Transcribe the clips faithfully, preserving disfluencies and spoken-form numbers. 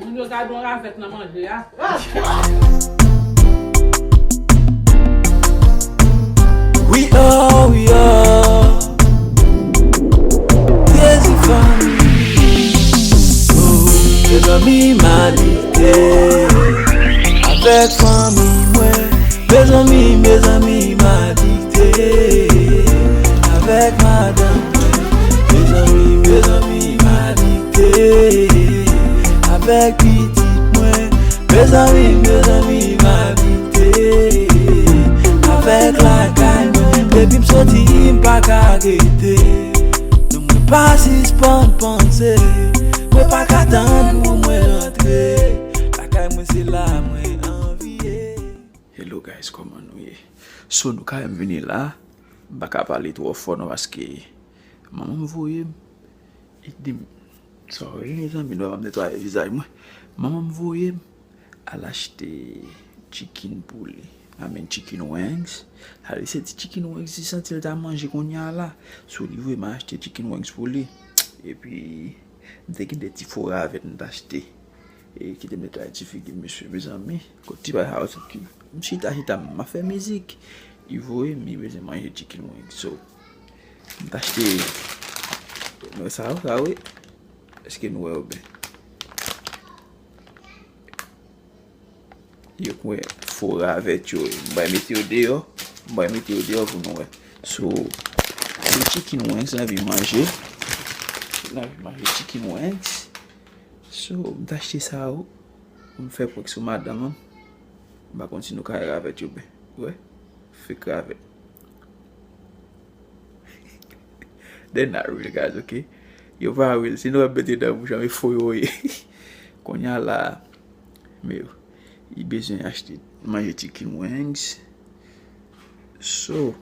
Moun yo gade yon ravèt nan manje a. Wi o, wi o. Crazy family. Oh, mezanmi, m adikte avèk fanmi mwen. Mezanmi, mezanmi, m adikte avèk madanm mwen. Mezanmi, mezanmi, m adikte avèk pitit mwen. Mezanmi, mezanmi, m adikte avèk lakay mwen. Depi m soti, m pa ka rete. Non, mwen pa sispann panse. Mwen pa ka tann pou mwen rantre. Lakay mwen, se la mwen anvi ye. Hello guys, kòman nou ye? So, nou ka wè m vini la, m pa ka pale twò fò non, paske manman m voye m, li di m, sorry mezanmi, nou wè m ap netwaye vizaj mwen. Manman m voye m al achte chicken pou li. I mean chicken wings. Sa vle se ti chicken wings li santi l ta manje kounye a la. So, li voye m al achte chicken wings pou li. Epi, m te gen de ti fo ravèt m t achte. E kite m netwaye ti figi m, mesye, mezanmi. Kot ti bagay sa yo sot ki? M chita, chita, m ap fè mizik. Li voye m, li bezwen manje chicken wing. So, m t achte, men sa yo, sa yo, wi. Èske nou wè yo byen? Yo kwè fo ravèt yo ye. M bay mete yo deyò. M bay mete yo deyò pou nou wè. So, se chicken wings, l anvi manje. L anvi manje chicken wings. So, m t achte sa yo pou m fè prank sou madanm an. M pa konn si nou ka wè ravèt yo byen. Wè? Fake ravèt. They're not real, guys, ok? Yo pa real. Si nou wè m mete nan bouch an, men fo yo ye. Kounye a la, men yo, li bezwen achte, manje chicken wings. So,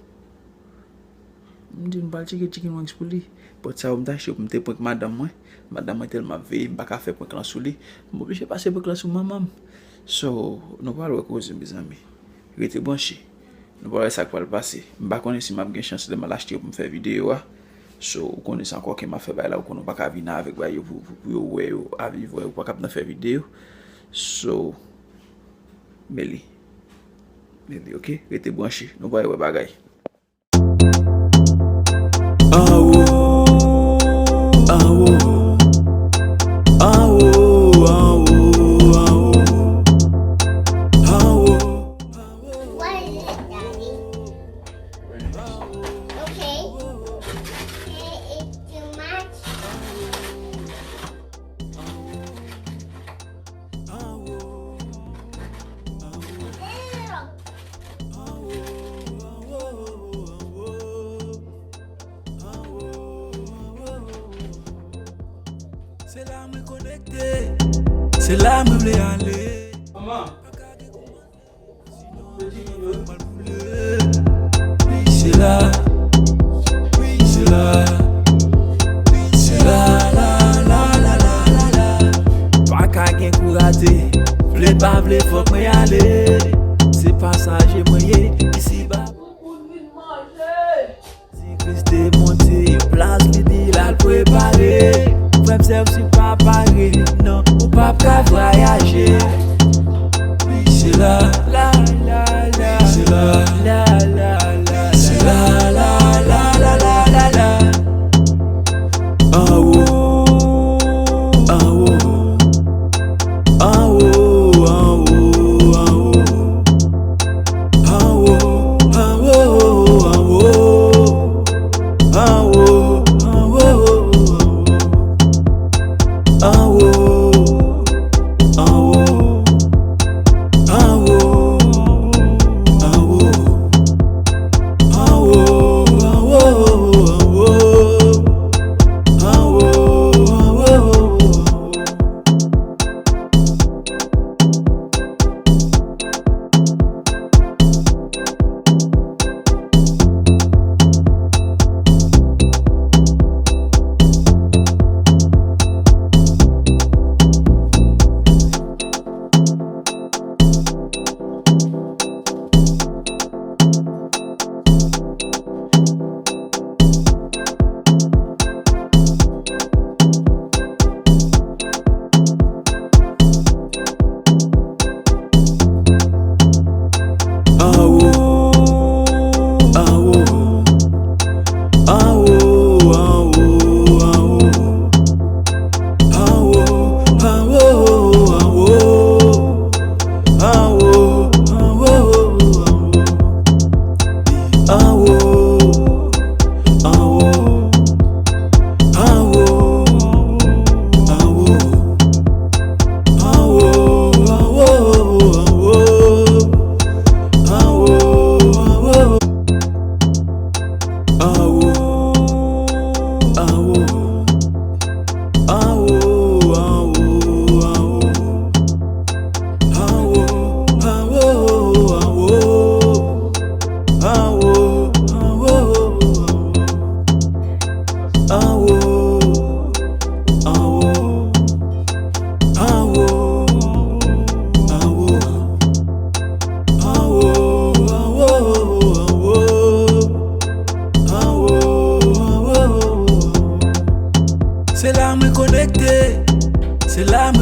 m di m pral tcheke chicken wings pou li. But sa yo m t achte pou m te prank madanm mwen. Madanm mwen tèlman ap veye, m pa ka fè prank lan sou li. M oblije pase prank lan sou manman m. So, nou pral wè koze, mezanmi. Rete branche. Nou pral wè sa k pral pase. M pa konnen si m ap gen chans lè m al achte yo pou m fè videyo a. So, ou konnen se ankò ke m ap fè bagay la, ou konnen ou pa ka vin avèk bagay yo pou, pou, pou yo wè yo, avi wè yo pa k ap nan fè videyo. So, men li. Men li, ok? Rete branche. Nou pral wè bagay. Anwo, anwo, anwo, anwo, anwo, anwo, anwo. What is it, Daddy? Okay. Hey, it's too much. Se la mwen konekte, se la mwen vle ale. Manman. Wi, se la. Wi, se la. Wi, se la, la, la. Pa ka gen kou rate. Vle pa vle, fòk mwen ale. Se pasaje mwen ye, isiba. Ti Kris te monte, plas li di l al prepare. Frè m, sè m, si w pa pare, non, ou p ap ka vwayaje. Wi, se la, la, la, la. Wi, se la, la, la, la. Wi, se la, la, la, la. Anwo, anwo. Anwo, anwo, anwo. Anwo, anwo, anwo. Anwo, anwo, anwo. Anwo.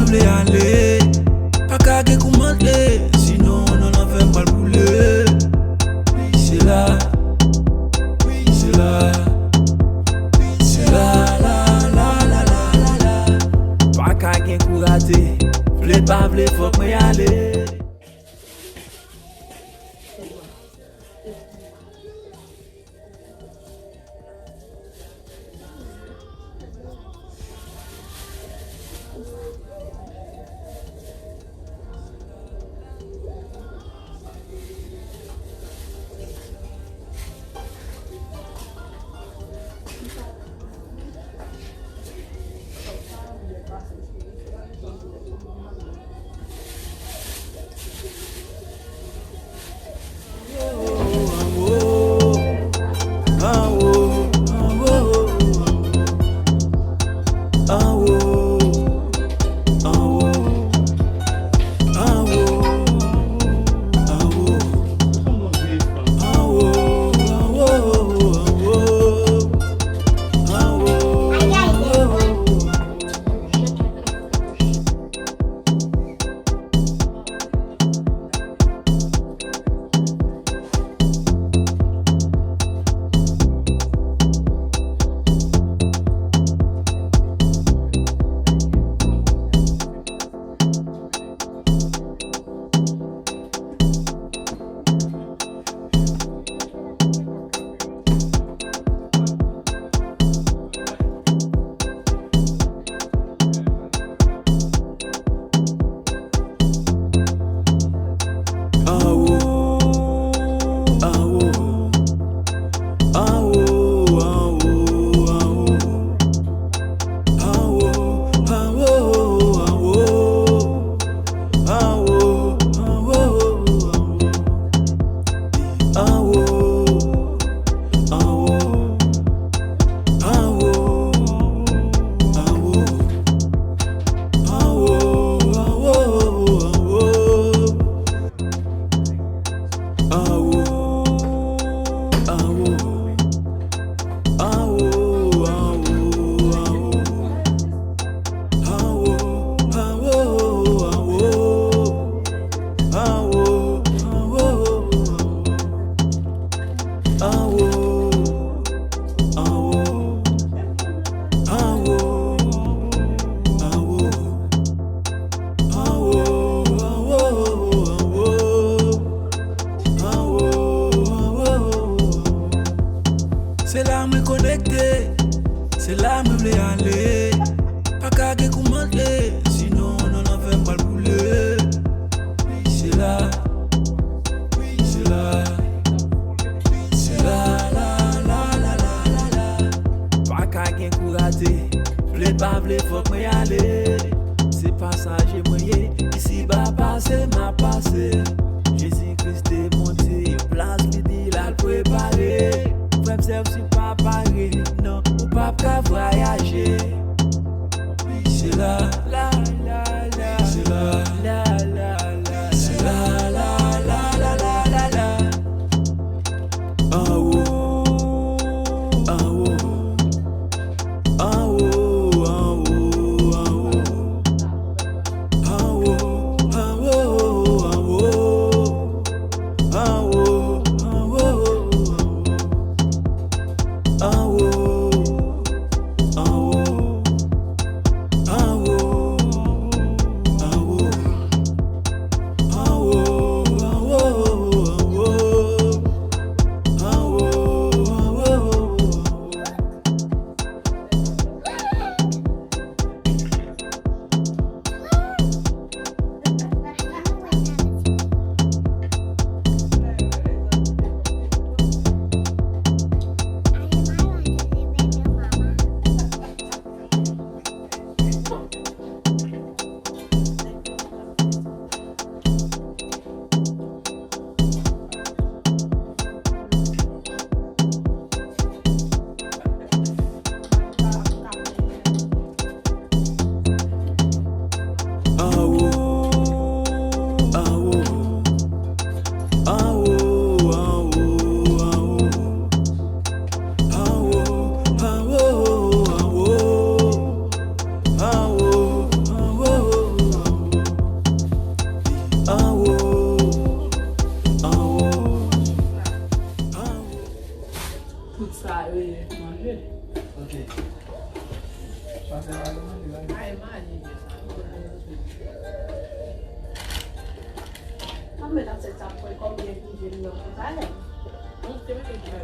vle ale. Pa ka gen kouman l ye, sinon non lanfè m pral boule. Wi, se la. Wi, se la. Wi, se la, la, la, la, la, la, la. Pa ka gen kou rate. Vle pa vle, fòk mwen ale. Se la mwen konekte, se la mwen vle ale. Pa ka gen kouman l ye, sinon non lanfè m pral boule. Wi, se la. Wi, se la. Wi, se la, la, la. Pa ka gen kou rate. Vle pa vle, fòk mwen ale. Se pasaje mwen ye. Isiba pase, m ap pase. Jezi Kris te monte yon plas, li di l al prepare. Frè m, sè m, si w pa pare, non, ou p ap ka vwayaje. Mwen t ap fè sa pou wè kòman li rive nan pale. Monte mete l la.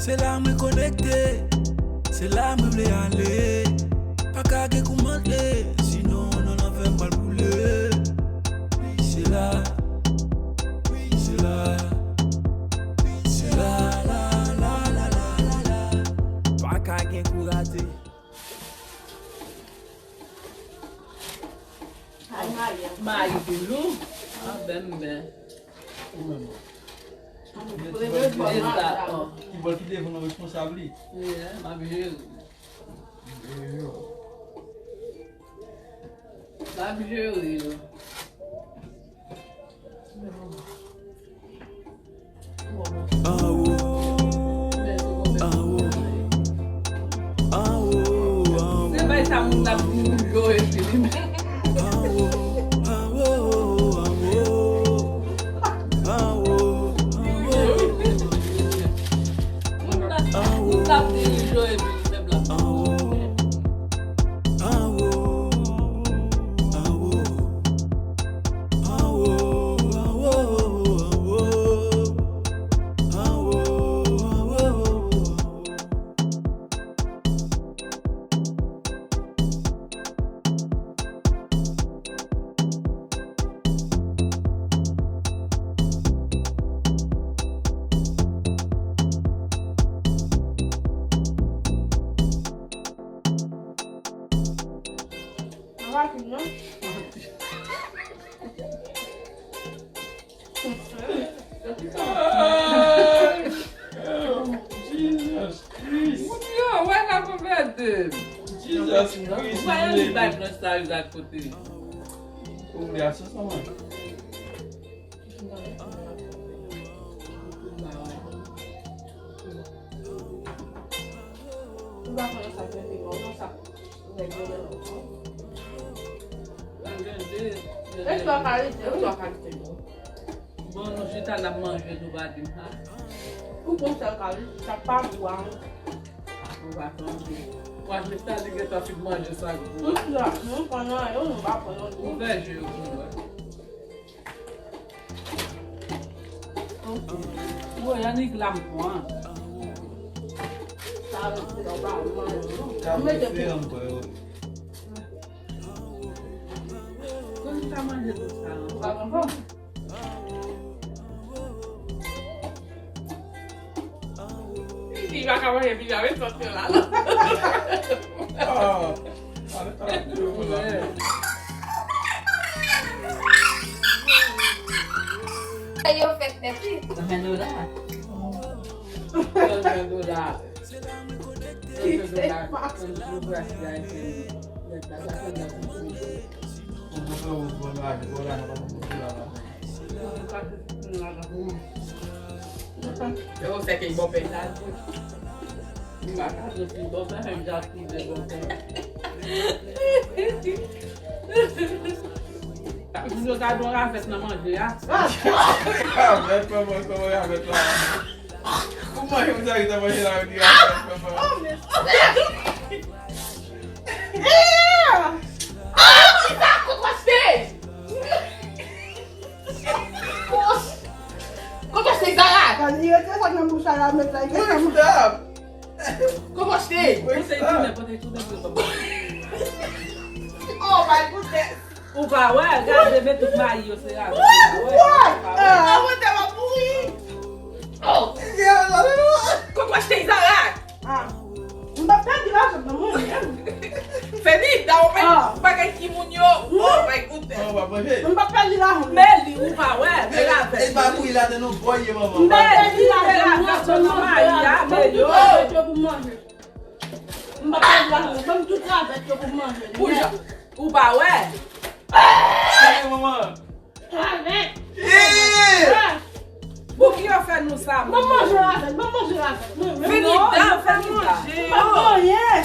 Se la mwen konekte, se la mwen vle ale. Pa ka gen kouman l ye, sinon nan lanfè m pral boule. Wi, se la, wi, se la, wi, se la, la, la. Pa ka gen kou rate. Ay, Maria. Mayi pi lou. A, bènbèn. Ou menm. Ti bòl ki devan nan responsab li. Yeah, m ap jere. Jere yo. M ap jere yo. Se bay sa moun ap di nou yo epi li menm. Moun ap di nou yo epi li menm la. Rapid, non? Jesus Christ. Moun yo, wè la pou pèdi. Jesus Christ. Wè yon li bay pran sa yo ak kote. Ou vle asosman? Ou pa konnen sa k mete mò nan sa. Gen de, gen de. E twa kalite, e twa kalite. Bon, nou chita n ap manje, nou pa di m sa. Ou konn sèl kalite, sa pa gou a. Ou pa santi. Mwen, chita li gentan fin manje sa gou. Tout la, nou pran nan yo, nou pa pran nan tou. Ou fè je yo pou mwen. Bon, Yannick la m pran. Sa yo, se yon pa manje. Sa yo, se yon pa manje. Kòman sa manje tout sa, non? Ou pa konprann? Li pa ka manje pizza, men sòs yo la, non. Ah, ale, ale, ale, ale. Yo fèt nèt, wi. Ven dola. Ven dola. Ven dola. Yo, se ke bon peyi la. M pa ka soti bon peyi, m ja twouve bon peyi. Moun yo gade yon ravèt nan manje a. Ravèt, kòman, kòman ravèt la? Ou manje moun sa ki ta manje la, yo di ravèt, kòman? Oh, men. Ah! Ah! Kisa kokoste? Kokoste Zara! Kan li rete sa nan bouch la, la met la. Stop! Kokoste! Ou se di nenpòt ki tout de tout. Oh my goodness! Ou pa wè, gade men tout mayi yo se ravèt. Ou pa wè? Ah, mwen tèlman mouri. Oh! Kokoste Zara! Ah. M pa pèdi lajan nan mwen menm. Fenita! Oh, bagay timoun yo. Oh my goodness. Mwen pa pèdi lajan. Meli, ou pa wè, men avèk. E pa bouyi ladan non, bòy ye manman. Meli, men avèk, manman, mari a, meli. Mwen pa pèdi lajan, ban m tout ravèt yo pou manje. Ou pa wè. Meli, manman. Ravèt. Pou ki yo fè nou sa? Ban m manje ravèt, ban m manje ravèt. Vini dan, fè manje. Mwen pa gen anyen.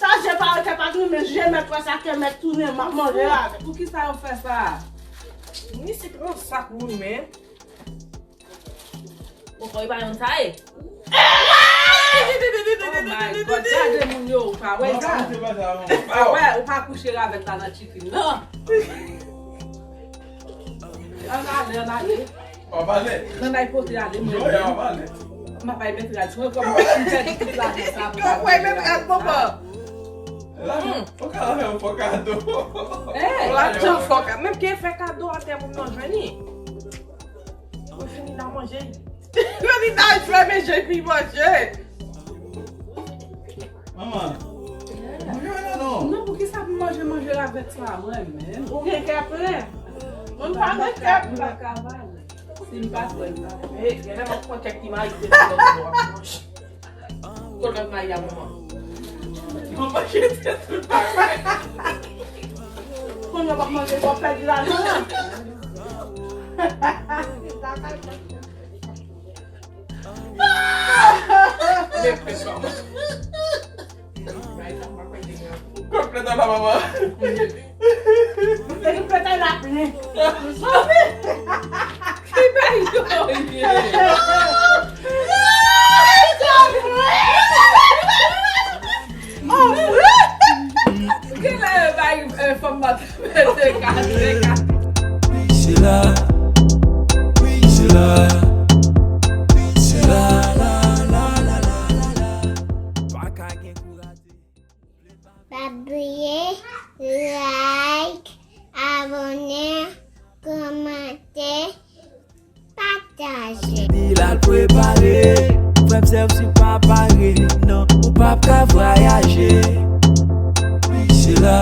Sa je pa wè, kè pa tounen, men je mèt wè sa, kè mèt tounen, m ap manje la avè. Poukisa yo fè sa? Ni se gran sak moun men. Bon, kò li pa yon sa ye. Oh my God, gade moun yo, ou pa wè sa? Ou pa wè, ou pa kouche ravèt la nan chicken nan. Ann ale, ann ale. W ap ale? Nan bay pote ale, mwen. Joya, w ap ale? M ap bay met rad. Mwen kòm mwen pèdi tout lajan sa pou. Mwen met rad, papa. Lajan fò ka, lajan fò kado. Lajan fò ka. Menm ke fè kado atè moun nan jwenn li. Mwen fini la manje. Mwen fini la jwe, men je pi manje. Manman. Manje wè la non. Non, poukisa pou manje, manje ravèt sa, mwen menm? Ou gen kè plen. Mwen pa gen kè plen. Si m pa kwè l la. E, gen lè m ap pran kèk ti mayi de lòt bò. Kolòt mayi a manman. Manman jete tout bagay. Kounye a w ap manje, w ap pèdi lajan an. Konplèt la, manman. Epi pete la plen. Ki bagay yo ye? Ki lè yo bay, eh, fanm nan te pete ka, te ka. Wi, se la. Wi, se la. Wi, se la, la, la, la, la, la, la. Pa ka gen kouraj. Pa bliye like, abòne, kòmante, pataje. Di l al prepare, frè m sèvi pa pare, non, ou p ap ka vwayaje. Wi, se la.